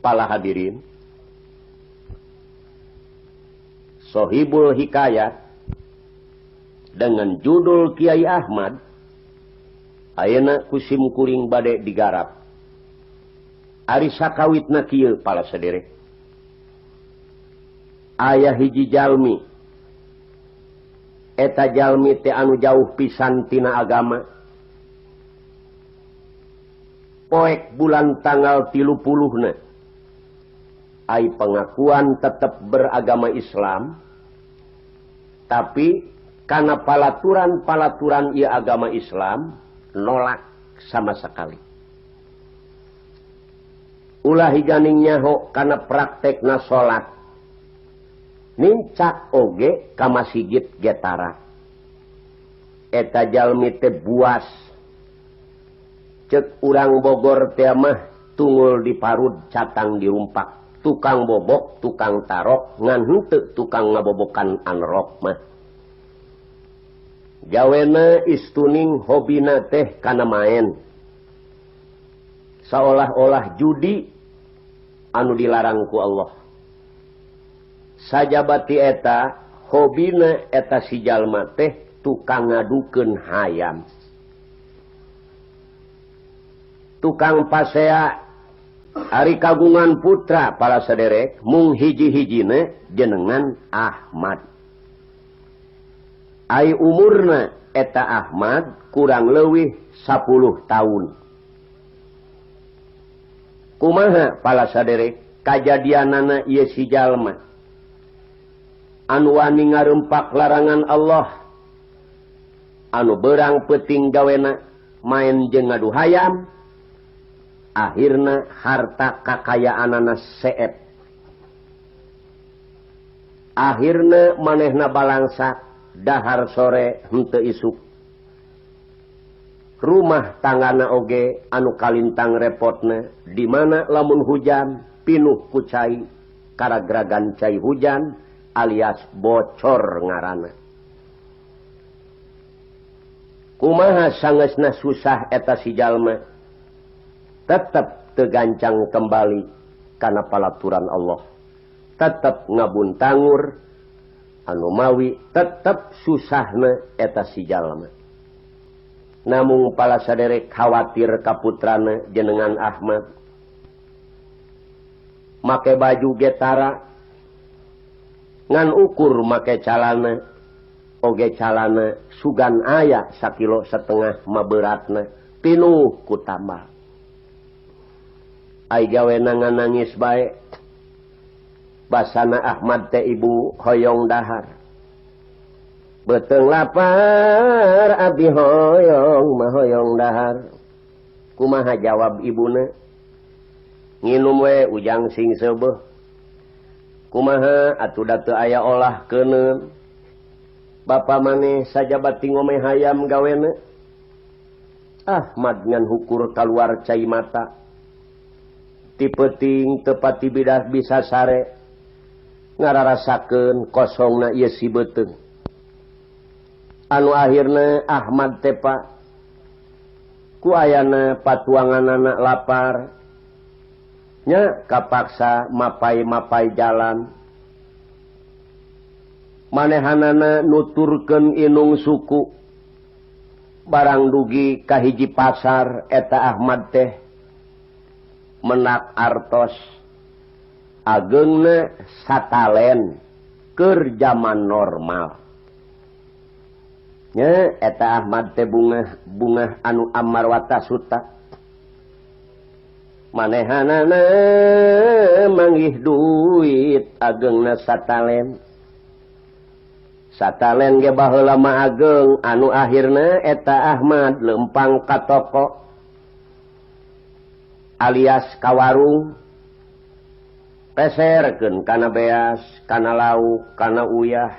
Para hadirin, Sohibul Hikayat dengan judul Kiai Ahmad ayeuna ku sim kuring bade digarap. Ari sakawitna kieu para sederek. Aya hiji jalmi, eta jalmi teh anu jauh pisan tina agama. Poek bulan tanggal 30-na ai pengakuan tetap beragama Islam, tapi karena palaturan-palaturan ieu agama Islam nolak sama sekali. Ulah higaning nyaho kana praktekna salat, nincak oge ka masigit getara. Eta jalmi teh buas, cek urang Bogor teh mah tungul diparud catang dirumpak. Tukang bobok, tukang tarok, ngan henteu tukang ngabobokan anrok mah. Gawena istuning hobina teh kana maen. Seolah-olah judi anu dilarang ku Allah. Sajabati eta hobina eta si jalma teh tukang ngadukeun hayam. Tukang pasea. Ari kagungan putra para sederek mung hiji-hijine jenengan Ahmad. Ai umurna eta Ahmad kurang leuwih 10 tahun. Kumaha para saderek kajadianana ieu si jalma anu wani ngarempak larangan Allah, anu berang peuting gawena maen jeung ngadu hayam, akhirna harta kakayaanana seep. Akhirna manehna balangsak dahar sore henteu isuk. Rumah tanggana oge anu kalintang repotna, di mana lamun hujan pinuh ku cai, karagragan cai hujan alias bocor ngaranna. Kumaha sangeusna susah eta si jalma, tetep tegancang kembali kana palaturan Allah, tetep ngabuntangur anu mawi tetep susahna eta si jalma. Namung pala saderek khawatir ka putrana jenengan Ahmad, make baju getara ngan ukur make calana oge calana sugan aya sakilo setengah mah beratna pinuh ku tambah. Ai gawena nangis bae. Basana Ahmad teh ibu hoyong dahar. Beuteung lapar abi hoyong mah hoyong dahar. Kumaha jawab ibuna? Nginum we ujang sing seubeuh. Kumaha atuh da teu aya olah keuneun. Bapa maneh sajabati ngome hayam gawena. Ahmad ngan hukur kaluar cai mata. Ti peuting teu pati bidah bisa sare, ngararasakeun kosongna ieu si beuteung. Anu akhirna Ahmad tepa ku ayana patuanganana lapar nya kapaksa mapai-mapai jalan. Manehanana nuturkeun inung suku barang dugi ka hiji pasar eta Ahmad teh menak artos ageungna satalen keur jaman normal. Nya eta Ahmad teh bungah-bungah anu amarwata suta. Manehanana manggih duit ageungna satalen. Satalen ge baheula mah ageung anu akhirna eta Ahmad lempang ka toko alias ka warung, peserkeun kana beas, kana lauk, kana uyah.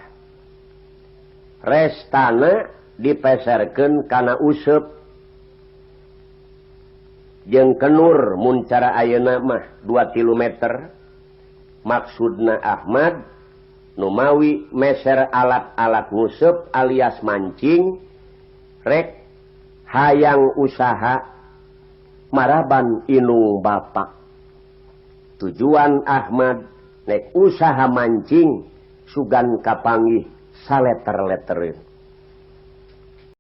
Restana dipeserkeun kana useup jeung kenur mun cara ayeuna mah 2-3 meter. Maksudna Ahmad numawi meser alat-alat nguseup alias mancing rek hayang usaha maraban inung bapak. Tujuan Ahmad nek usaha mancing sugan kapanggih saleter-letereun.